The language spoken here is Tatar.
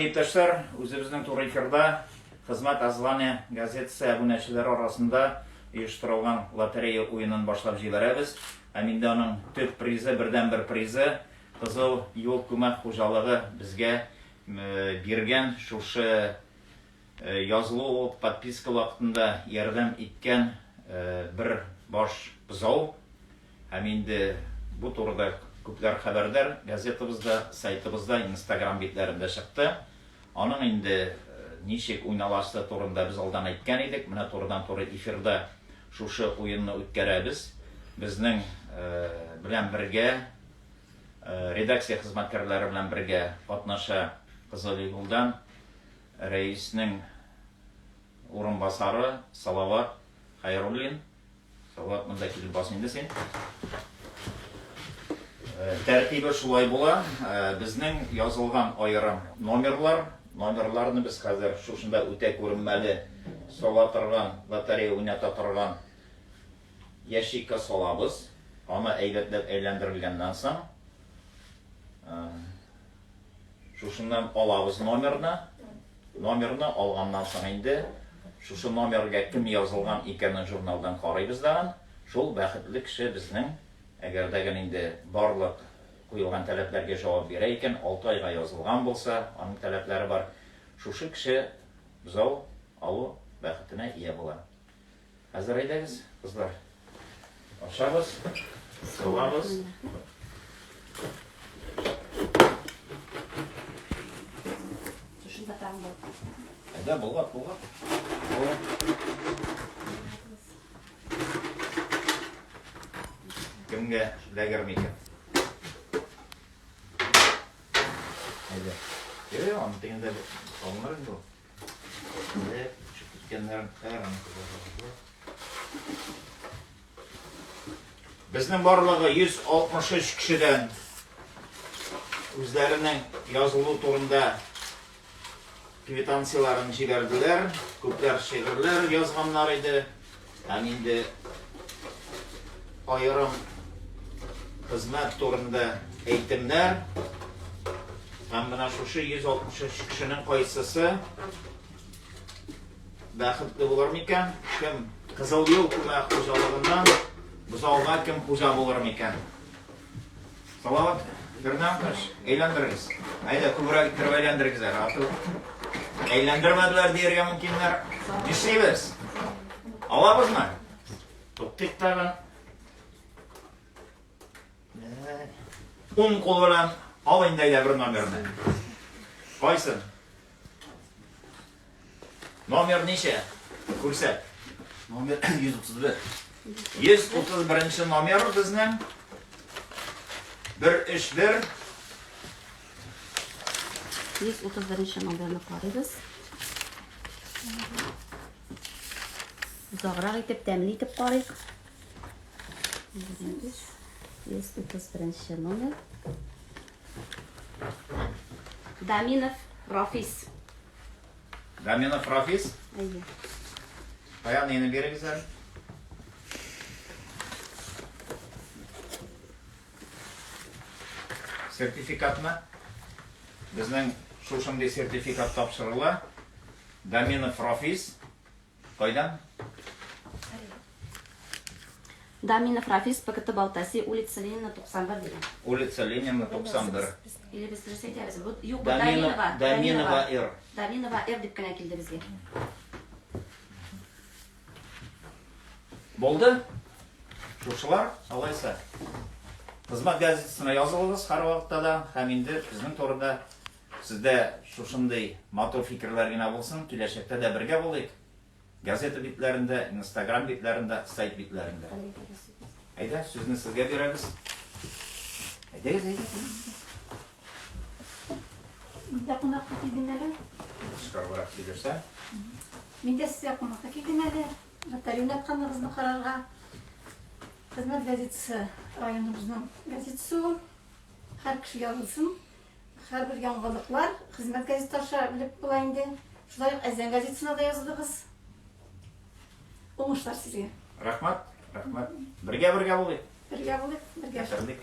Хөрмәтле иптәшләр, үзебезнең туры эфирда Хезмәт Азлане газетасы әбүнәчеләре арасында оештырылган лотерея уенын башлап җибәрәбез. Һәм инде аның төп призы, бердәнбер призы Кызыл юл күмәк хуҗалыгы безгә биргән шушы язылу, подписка вакытында ярдәм иткән бер баш бозау. Һәм инде бу турыда күпләр хәбәрдар, газетабызда, сайтыбызда, инстаграм битләрендә чыкты. Аның инде ничек уйналасы турында без алдан әйткән идек. Менә турыдан-туры эфирда шушы уенны үткәрәбез. Безнең белән бергә, редакция хезмәткәрләре белән бергә катнаша Кызыл юлдан рәиснең урынбасары Салават Хәйруллин. Салават, монда килеп бас инде син. Тәртибе шулай була. Безнең язылган аерым номерлар. Номерларны без хәзер шушында үтә күренмәле сала торган, лотерея уйната торган ящикка салабыз. Аны әйбәтләп әйләндерелгәннән соң, шушыннан алабыз номерны. Номерны алганнан соң инде шушы номерга кем язылган икәнен журналдан карыйбыз тагын. Шул бәхетле кеше безнең, әгәр дә гел инде барлык куелган таләпләргә җавап бирә икән, 6 айга язылган булса, аның таләпләре бар, шушы кеше бозау алу бәхетенә ия була. Хәзер әйдәгез, кызлар. Ашабыз, салабыз. Шушында тагын бар. Әйдә, болгат, болгат. Кемгә эләгер микән? Әйдә. Йо, аны дигәндә салыныр инде ул. Безнең барлыгы 163 кешедән үзләренең язылу турында квитанцияләрен җибәрделәр. Күпләр шигырьләр язганнар иде. Һәм инде аерым хезмәт турында әйтемнәр. Һәм менә шушы 163 кешенең кайсысы бәхетле булыр микән? Кем Кызыл юл күмәк хуҗалыгыннан бозауга кем хуҗа булыр микән? Салават Фернандович, әйләндерегез. Әйдә, күбрәк иттереп әйләндерегез әле. Ату. Әйләндермәделәр дияргә мөмкиннәр. Нишлибез? Алабызмы? Туктыйк тагын. Уң кул белән ал инде әйдә бер номерны. Кайсын? Номер ничә? Күрсәт. Номер 131. 131 номер безнең. 131. 131 номерны карыйбыз. Озаграк итеп, тәмле итеп карыйк. 131 номер. Даминов Рафис. Даминов Рафис? Әйе. Каян нені бирегез әле? Сертификатны? Безнең шушындый сертификат тапшырыла. Даминов Рафис. Кайдан? Даминов Рафис, ПКТ Балтаси, улица Ленина, 91 дигән. Улица Ленина, 91. Или без дөрес әйтәбез. Бу юк, бу Даминов, Даминова. Даминова Р. Даминова Р дип кенә килде безгә. Булды? Шушылар, алайса. Хезмәт газетасына язылыгыз һәрвакытта да һәм инде безнең турыда сездә шушындый матур фикерләр генә булсын, киләчәктә дә бергә булыйк. Газета битләрендә, Инстаграм битләрендә, сайт битләрендә. Әйдә, сүзне сезгә бирәбез. Әйдәгез, әйдә. Мин дә кунакка килдем әле. Тышкарырак сөйләшсә. Мин дә сезгә кунакка килдем әле. Лотерея уйнатканыгызны карарга. Хезмәт газетасы районыбызның газетасы ул. Һәр кеше язылсын. Һәрбер яңгылыклар Хезмәт газеты аша белеп була инде. Шулай ук Әзән газетасына да язылыгыз. Уңышлар сезгә. Рәхмәт, рәхмәт. Бергә-бергә булыйк. Бергә булыйк, бергә. Хәтерлик.